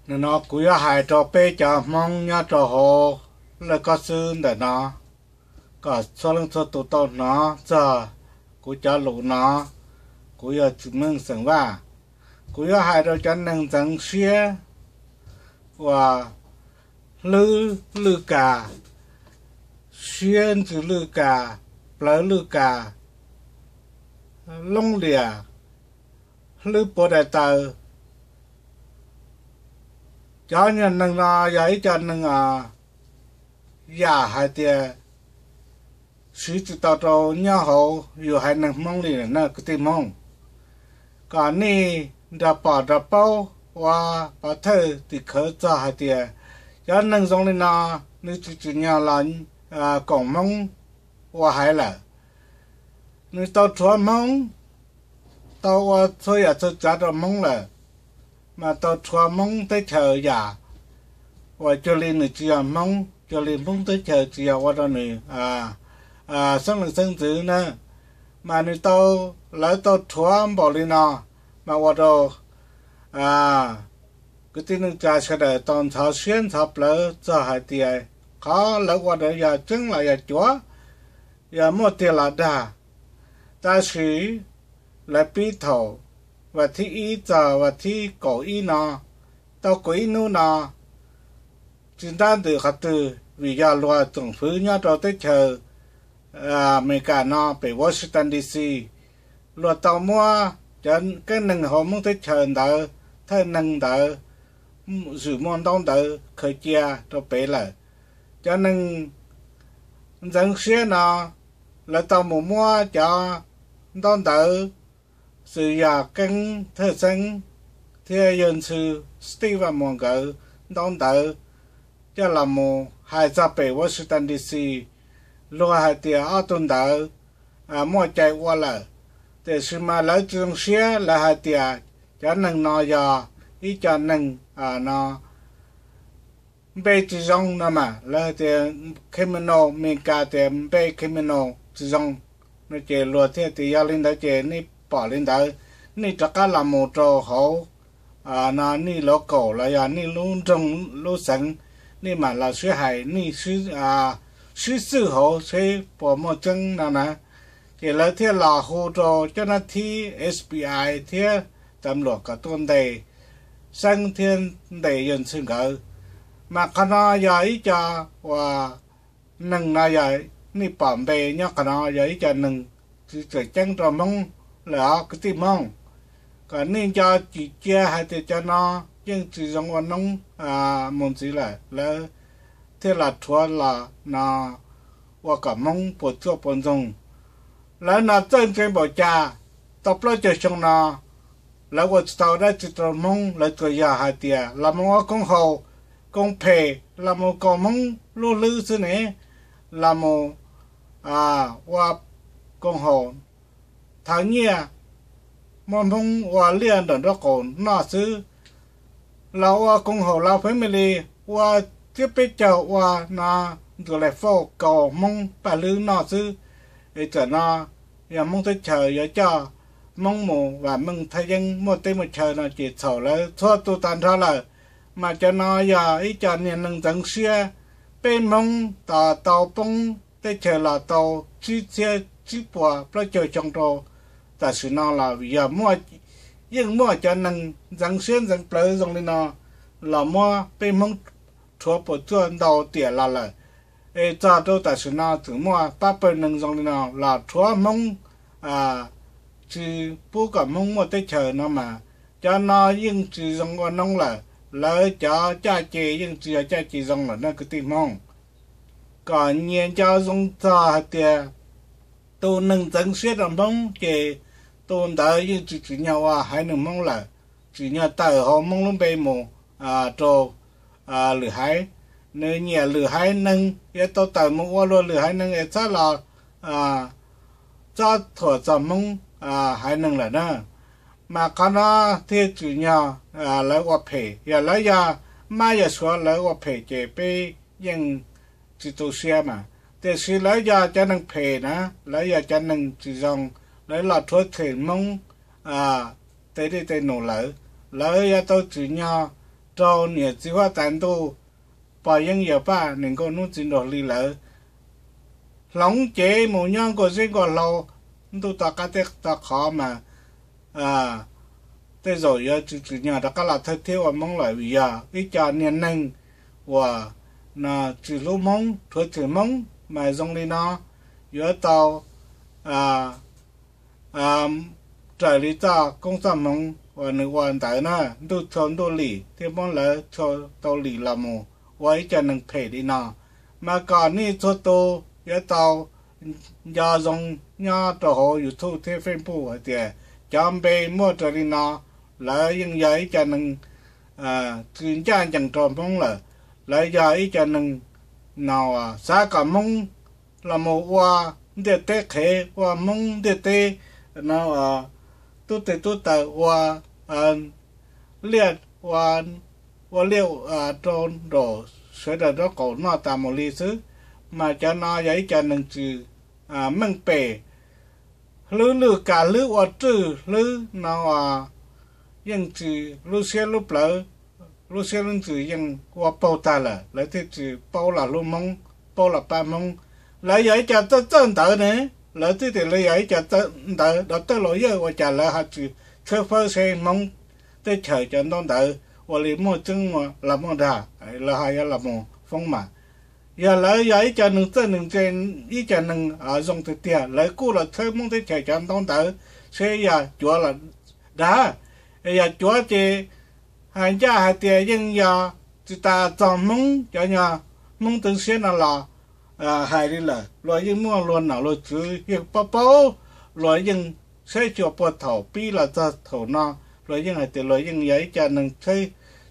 Nim no kuv yuav hais rau peb cov Hmoob nyob rau hauv laj kob xwb ntawm no, kom txhua leej txhua tus tau hnov txog kuv cov lus no. Kuv yog Txwm Meej xeem Vaj. Kuv yuav hais rau cov neeg ntxeev siab uas hlwb lwj kas, siab ntsws lwj kas, plawv lwj kas, loob liam, hlwb puav daim tawv. Cov neeg no yog ib co neeg yam hais tias siv tsis tau rau nyob hauv yus haiv neeg Hmoob li na kwv tij Hmoob. Kom nej nrog pom nrog paub ua pov thawj tim khawv txog hais tias cov neeg zoo li no, nws tsis tsim nyog los koom Hmoob ua haiv lawm. Nws tau rhuav Hmoob, tau ua txhua yam txhua tsav rau Hmoob lawm, mas tau rhuav Hmoob teb chaws yam uas cuag li nws tsis yog Hmoob, cuag li Hmoob teb chaws tsis yog ua rau nws xeeb leej xeeb ntxwv na. Mas nws tau, lawv tau rhuav npaum li no, mas ua rau kwv tij neej tsa sawv daws tau ntxhov siab ntxhov plawv txog hais tias qhov lawv ua ntawd yog tseeb los yog cuav, yog muaj tiag los dag. Tab sis lawv pib thaum vas thib ib txog vas thib kaum ib no, tau kaum ib hnub no, tsis ntab ntws qhov twg vim yog luag tsoom fwv nyob rau teb chaws Amelikas no pem Washington D C, luag tau muab cov keeb neeg hauv Hmoob teb chaws ntawd, thawj neeg ntawd, zwm muaj ntaub ntawv khaws cia rau pem lawm. Cov neeg ntxeev siab no, lawv tau mus muab cov ntaub ntawv xws yog keeb thawj xeeb thiab yawg ntxhw Steve Vaj Muas nkawd ntaub ntawv coj los mus hais txog pem Washington D C, luag hais tias ob tug ntawd muaj cai ua lawm. Tiam sis mas lawv tsis zoo siab, lawv hais tias cov neeg no yog ib co neeg no npe tsis zoo no mas lawv tias criminal, Amelikas tias npe criminal tsis zoo no ces luag thiaj tias yog li ntawd ces nej pom li ntawd, nej rov qab los mus rau hauv no nej luv kaum los yog nej lub nroog lub xeev, nej mam los sib hais, nej sib xwm hauv seb puas muaj tseeb no na. Ces lawv thiaj los hu rau cov nab thib F B I thiab tam luam kom tuaj ntes Xeeb thiab ntes yawg ntxhw nkawd. Mas qhov no yog ib co uas neeg no yog nej pom npe nyob qhov no yog ib co neeg tsis tseem ceeb rau Hmoob lawm os kwv tij Hmoob. Kom nej nco tsis cia hais tias cov no yeej tsis zoo ua noob mus ntxiv lawm, lawv thiaj los rhuav los no ua kom Hmoob puas tsuaj puas ntsoog. Lawv no txawj ntse npaum cas, tau plaub caug xyoo no lawv ua tsis tau dab tsi rau Hmoob, lawv tsuas yog hais tias los mus ua koom haum, koom phem, los mus koom Hmoob lub hlwb xwb ne, los mus ua koom haum thov nyiaj, muab Hmoob ua liaj nram nraub qaum noj xwb, los ua koom haum lawv family, ua txhiab peb caug ua no ntxuas laim fauj kaus Hmoob paj hlwb noj xwb. Es tam no yog Hmoob teb chaws yuav coj Hmoob mus vam meej thaj yeeb muaj teb muaj chaw no ces txhaum lawv txhua tus tag nrho lawm. Mas cov no yog ib co niag neeg ntxeev siab. Peb Hmoob tos tau poob teb chaws los tau tsib txhiab tsib puas plaub caug xyoo rau tam sim no los vim yog yeej muaj cov neeg ntxeev siab ntxeev plawv zoo li no los muab peb Hmoob rhuav puas tsuaj ntau tiam los lawm. Es txog rau tam sim no tseem muaj pab pawg neeg zoo li no los rhuav Hmoob tsis pub kom Hmoob muaj teb chaws no mas cov no yeej tsis zoo ua noob lawm, lawv cov caj ces yeej tsis yog caj ces zoo lawm na kwv tij Hmoob. Kom nyias nco zoo txog hais tias tus neeg ntxeev siab rau Hmoob ces tus ntawd yeej tsis tsim nyog ua haiv neeg Hmoob lawm, tsim nyog tawm hauv Hmoob lub npe mus rau lwm haiv. Nws nyiam lwm haiv neeg yuav tau tawm mus ua luag lwm haiv neeg es txhob los txob thuam txog Hmoob haiv neeg lawm na. Mas qhov no thiaj tsim nyog lawv ua phem, yog lawv yog mab yog suav lawv ua phem ces peb yeej tsis tu siab mas. Tiam sis lawv yog cov neeg phem na, lawv yog cov neeg tsis zoo, lawv los rhuav tshem Hmoob tej dej tej num lawm, lawv yuav tau tsim nyog raug niam txiv huab tais ntuj, pog yeeb yawm paj, niam nkauj hnub txiv nraug hli lawv hloov cev mus nyob nkuaj zeb nkuaj hlau ntuj to qab teb to qhov mas tej zaum yuav tsis tsim nyog rov qab los thawj thiab ua Hmoob lawm, vim yog ib co niag neeg uas tsis hlub Hmoob, rhuav tshem Hmoob mas zoo li no yuav tau raws li txoj koob txoj hmoov uas nws ua ntawd na. Ntuj txhua ntuj lim thiab Hmoob lawv txhua tau lim los mus ua ib co neeg phem li no, mas kom nej txhua tus yuav tau nco zoo nyob rau hauv YouTube thiab Facebook hais tias cov npe muaj raws li no, lawv yeej yog ib co neeg tsis ncaj ncees rau Hmoob lawm. Lawv yog ib co neeg no xav kom Hmoob los mus ua ntiaj teb qhev, ua Hmoob ntiaj teb no tub teg tub taws, ua liaj ua liaj rau nraum sawv daws nraub qaum noj tas mus li xwb. Mas cov no yog ib co neeg tsis meej pem, hlwb lwj kam hlwb ua rwj hlwb no yeej tsis lub siab lub plawv, lub siab lub ntsws yeej ua paug tag lawm, lawv thiaj tsis paub los hlub Hmoob, paub los pab Hmoob. Lawv yog ib co txawj txawj ntawv ne, lawv twb tias lawv yog ib co txawj ntawv, doctor, lawyer, ua cas lawv ho tsis tshawb fawb seb Hmoob teb chaws cov ntaub ntawv ua li muaj tseeb los muaj dag, lawv ho yuav los mus foob mas. Yog lawv yog ib co neeg txawj neeg ntse, ib co neeg zoo tiag tiag, lawv kuj los tshawb Hmoob teb chaws cov ntaub ntawv seb yog cuav los dag. Yog cuav ces hais ncaj hais tias yeej yog tsis tas txog Hmoob, cov nyuag Hmoob ntxeev siab no los hais li lawm, luag yeej muaj luag nom luag tswv yeej paub paub, luag yeej saib xyuas puag thaum pib los txog thaum no, luag yeej hais tias luag yeej yog ib co neeg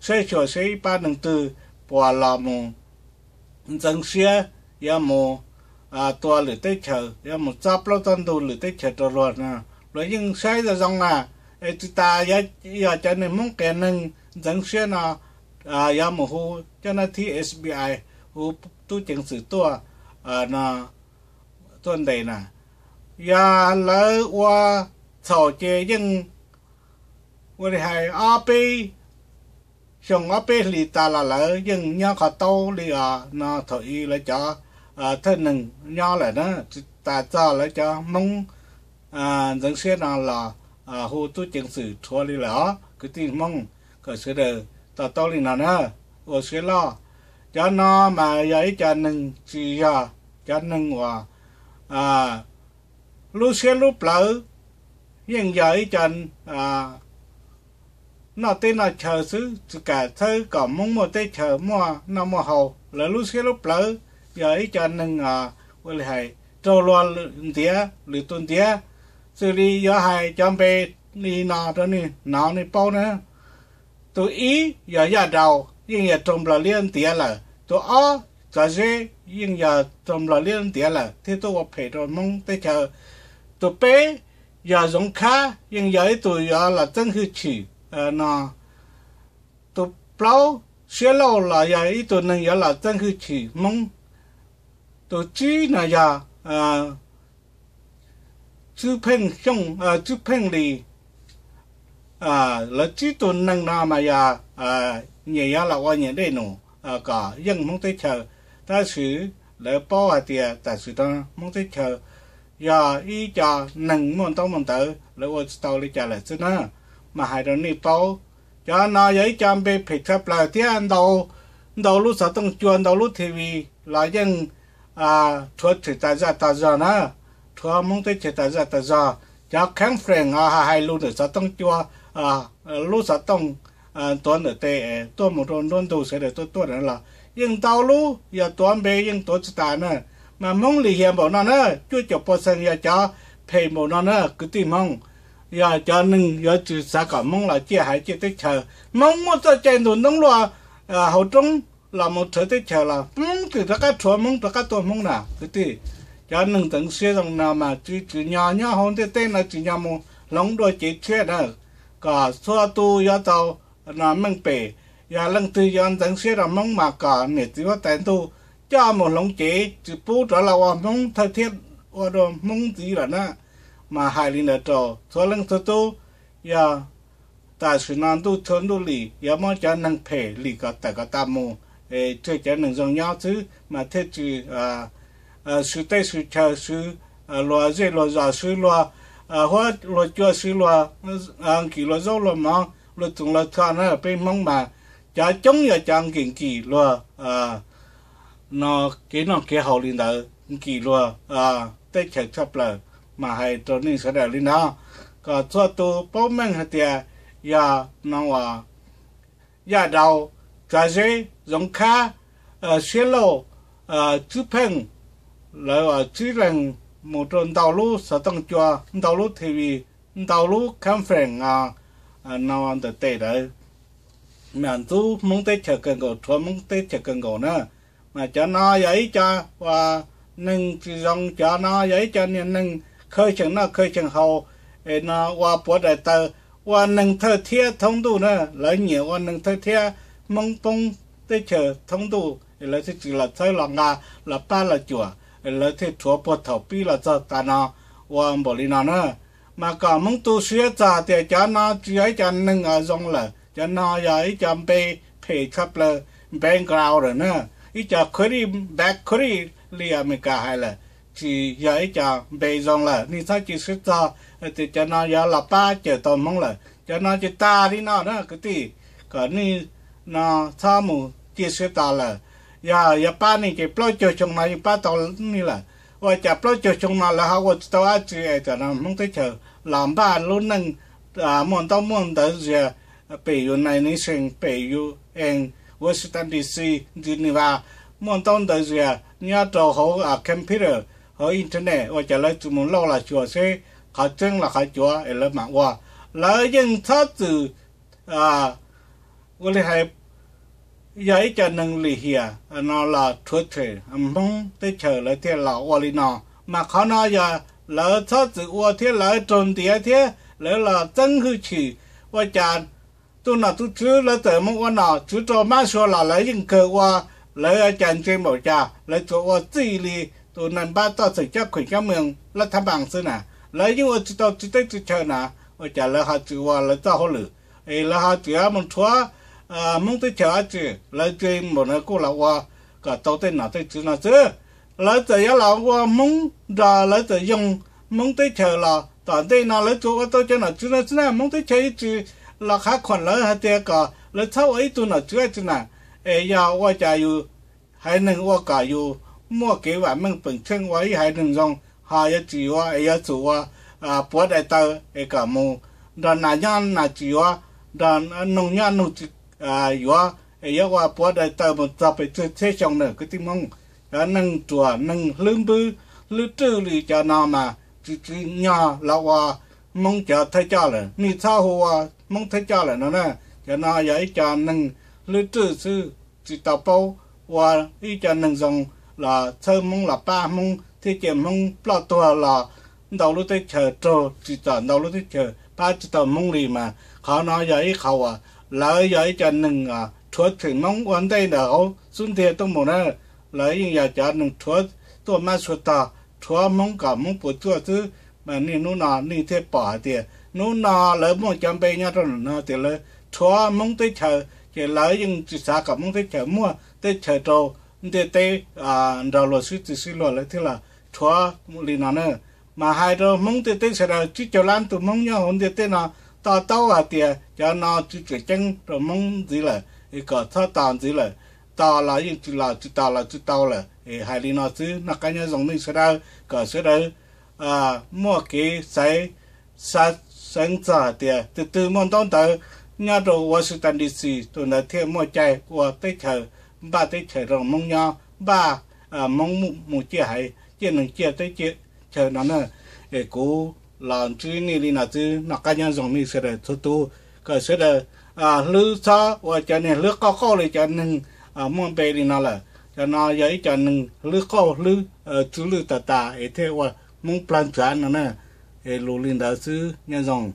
saib xyuas seb ib pab neeg twg puas los mus ntxeev siab yuav mus tua lwm teb chaws, yuav mus txob plaub txob ntug lwm teb chaws rau luag no, luag yeej saib zoo zoo na. Es tsis tas yog cov neeg Hmoob qias neeg ntxeev siab no yuav mus hu cov nab thib FBI, hu tub ceev xwm tuaj no, tuaj ntes na. Yog lawv ua txhaum ces yeej ua li hais ob peb xyoo ob peb hlis tas los lawv yeej nyob qhov taub li os no, thaum ub lawv cov thawj neeg nyob lawm na, tsis tas txog lawv cov Hmoob ntxeev siab no los hu tub ceev xwm rhuav li lawm os kwv tij Hmoob, kom sawv daws to taub li no na, ua siab loj. Cov no mas yog ib co neeg tsis yog cov neeg uas lub siab lub plawv, yeej yog ib co noj teb noj chaw xwb, tsis kam txhawb kom Hmoob muaj teb chaws muaj noj muaj haus. Lawv lub siab lub plawv yog ib co neeg ua li hais raug luag ntiav, lwm tus ntiav. Xws li yuav hais cov npe li no rau nej hnov nej paub na. Tus ib yog Yaj Daus, yeej yog raug Nplog liab ntiav lawm. Tus ob Txav Zeb, yeej yog raug Nplog liab ntiav lawm thiab tuaj ua phem rau Hmoob teb chaws. Tus peb yog Zoov Khab, yeej yog ib tug yuav los txeeb hwj chim no. Tus plaub Siab Lauj los yog ib tug neeg yuav los txeeb hwj chim Hmoob. Tus tsib no yog Tswb Pheej Xyooj, Tswb Pheej Lis. Lawv tsib tug neeg no mas yog nyias yuav los ua nyias dej num kom yeej Hmoob teb chaws. Tab sis lawv paub hais tias tam sim no Hmoob teb chaws yog ib co neeg muaj ntaub muaj ntawv, lawv ua tsis tau li cas lawm xwb na. Mas hais rau nej paub, cov no yog ib co npe phem tshaj plaws thiab ntau, ntau lub xov tooj cua, ntau lub TV los yeej rhuav tshem tas zaj tas zog na, rhuav Hmoob teb chaws tas zaj tas zog. Cov conference hais lus ntawm xov tooj cua, lub xov tooj tuav ntawm tes tuaj mus rau nruab ntug sawv daws tuaj tuaj na los yeej ntau lub, yog tuav npe yeej tuav tsis tas na. Mas Hmoob lim hiam npaum no na, cuaj caum pua xees yog cov phem npaum no na kwv tij Hmoob. Yog cov neeg yuav tsis xav kom Hmoob los ciaj haiv ciaj teb chaws. Hmoob muaj txoj cai ntug ntoob luaj hauv roob los mus rhuav teb chaws los Hmoob tseem rov qab rhuav Hmoob rov qab tua Hmoob na kwv tij. Cov neeg ntxeev siab zoo no mas tsis tsim nyog nyob hauv ntiaj teb no, tsim nyog mus hloov dua cev tshiab na, kom txhua tus yuav tau no meej pem. Yog leej twg yuav ntxeev siab rau Hmoob mas kom niam txiv huab tais ntuj coj mus hloov cev, tsis pub rov los ua Hmoob thawj thiab ua dua Hmoob ntxiv lawm na. Mas hais li ntawd rau txhua leej txhua tus, yog tam sim no ntuj txhua ntuj lim yuav muab cov neeg phem lim kom tawm kom tas mus, tseg cov neeg zoo nyob xwb mas thiaj tsis swv teb swv chaw, swv luag zej luag zos, swv luag huab luag cua, swv luag nkim luag zaub luag mov, luag txoos luag txhua na. Peb Hmoob mas cov coob yog cov nkim nkim luag no, kev noj kev haus li ntawd, nkim luag teb chaws tshaj plaws. Mas hais rau nej sawv daws li no, kom txhua tus paub meej hais tias yog no uas Yaj Dau, Tsav Zeb, Zoov Khab, Siab Lauj, Tswb Pheej, lawv tsib leeg mus rau ntau lub xov tooj cua, ntau lub T V, ntau lub conference no ntawm tes ntawd, mas ntxub Hmoob teb chaws kawg nkaus, rhuav Hmoob teb chaws kawg nkaus na. Mas cov no yog ib co uas neeg tsis zoo, cov no yog ib co niag neeg khaws xyeem noj khaws xyeem haus, es no ua puav daim tawv, ua neeg thawj thiab thoob ntuj na. Lawv nyiam ua neeg thawj thiab, Hmoob poob teb chaws thoob ntuj es lawv thiaj tsis los txhawb los nqa, los pab los cuam, lawv thiaj rhuav puag thaum pib los txog tas no, ua npaum li no na. Mas kom Hmoob tu siab txog tias cov no tsis yog ib co neeg zoo lawm, cov no yog ib co npe phem tshaj plaws, background lawm na, ib co query, bad query li Amelikas hais lawm, tsis yog ib co npe zoo lawm. Nej txhob cia siab txog tias cov no yuav los pab cawm tau Hmoob lawm, cov no ces tag li no na kwv tij, kom nej no txhob mus cia siab txog lawm. Yog yuav pab nej ces plaub caug xyoo no yeej pab tau nej lawm. Ua cas plaub caug xyoo no lawv ho ua tsis tau dab tsi es tam no Hmoob teb chaws los npaj lub neej muaj ntaub muaj ntawv zias pem United Nations, pem U N, Washington D C, Geneva, muaj ntaub ntawv zias nyob rau hauv computer, hauv internet, ua cas lawv tsis mus lauj los xyuas seb qhov tseeb los qhov cuav es lawv mam ua. Lawv yeej txhob txwm ua li hais yog ib co neeg lim hiam no los rhuav tshem Hmoob teb chaws lawv thiaj los ua li no. Mas qhov no yog lawv txhob txwm ua thiab lawv raug ntiav thiab lawv los txeeb hwj chim. Ua cas tus nom tus tswv lawv txawm mus ua nom tswv rau mab sua los lawv yeej kawg ua, lawv cas ntse npaum cas lawv tsuas ua txij li tus neeg npab toj xeem cob khuem cob mws lab thab npas xwb na. Lawv yeej ua tsis tau tsis teb tsis chaw na, ua cas lawv ho tsis ua lawv txoj hauj lwm, es lawv ho tseem mus rhuav Hmoob teb chaws dab tsi? Lawv ntse npaum no kuj los ua kom tau tej nom tej tswv no xwb. Lawv txawm yuav los ua Hmoob nrog lawv txawm yoo Hmoob teb chaws los tom ntej no lawv tsuas ua tau cov nom tswv no xwb na. Hmoob teb chaws yeej tsis los qhav khuam lawv hais tias kom lawv txhob ua ib tug nom tswv dab tsi na. Es yog ua cas yus haiv neeg ua kom yus muaj kev vam meej peem tsheej ua ib haiv neeg zoo, ho yuav tsis yuav es yuav tsum ua puav daim tawv es kom mus nrog nas nyob nas tsis yuav, nrog noog nyob noog tsis yuav, es yuav ua puav daim tawv mus txog pes tsawg txhiab xyoo na kwv tij Hmoob. Cov neeg ruam neeg hlwb npwb hlwb rwj li cov no mas tsis tsim nyog los ua Hmoob cov thawj coj lawm. Nej txhob hu ua Hmoob thawj coj lawm no na. Cov no yog ib co neeg hlwb rwj xwb, tsis tau paub ua ib co neeg zoo los txhawb Hmoob los pab Hmoob thiab cia Hmoob ploj tuag los ntau lub teb chaws raug tsim txom, ntau lub teb chaws pab tsis tau Hmoob li mas qhov no yog ib qhov uas lawv yog ib co neeg rhuav tshem Hmoob ua ntej ntawm hauv xub ntiag tuaj mus na. Lawv yeej yog cov neeg rhuav tuaj mab sua tog, rhuav Hmoob kom Hmoob puas tsuaj xwb. Mas nej hnub no nej thiaj pom hais tias hnub no lawv muaj cov npe nyob rau no tias lawv rhuav Hmoob teb chaws, ces lawv yeej tsis xav kom Hmoob teb chaws muaj teb chaws rau ntiaj teb nrog luag sib txig sib luag lawv thiaj los rhuav li no na. Mas hais rau Hmoob ntiaj teb sawv daws, tsib caug lab tug Hmoob nyob hauv ntiaj teb no to taub hais tias cov no tsis tseem ceeb rau Hmoob ntxiv lawm, es kom txhob tos ntxiv lawm. Tos los yeej tsis los, tsis tos los tsis tau lawm. Es hais li no xwb, noj qab nyob zoo nej sawv daws, kom sawv daws muaj kev xaiv, xaiv txog hais tias tus twg muaj ntaub ntawv nyob rau Washington D C, tus ntawd thiaj muaj cai ua teb chaws, npaj teb chaws rau Hmoob nyob, npaj Hmoob mus ciaj haiv ciaj neeg ciaj teb ciaj chaw no na. Es kuv los ntsib nej li no xwb, noj qab nyob zoo nej sawv daws txhua tus, kom sawv daws hlwb, txhob ua cov niag hlwb qauj qauj li cov neeg muaj npe li no lawm. Cov no yog ib co neeg hlwb qauj hlwb tsw lwj tas tas es thiaj ua Hmoob plag ntsav no na. Es lus li ntawd xwb, nyob zoo.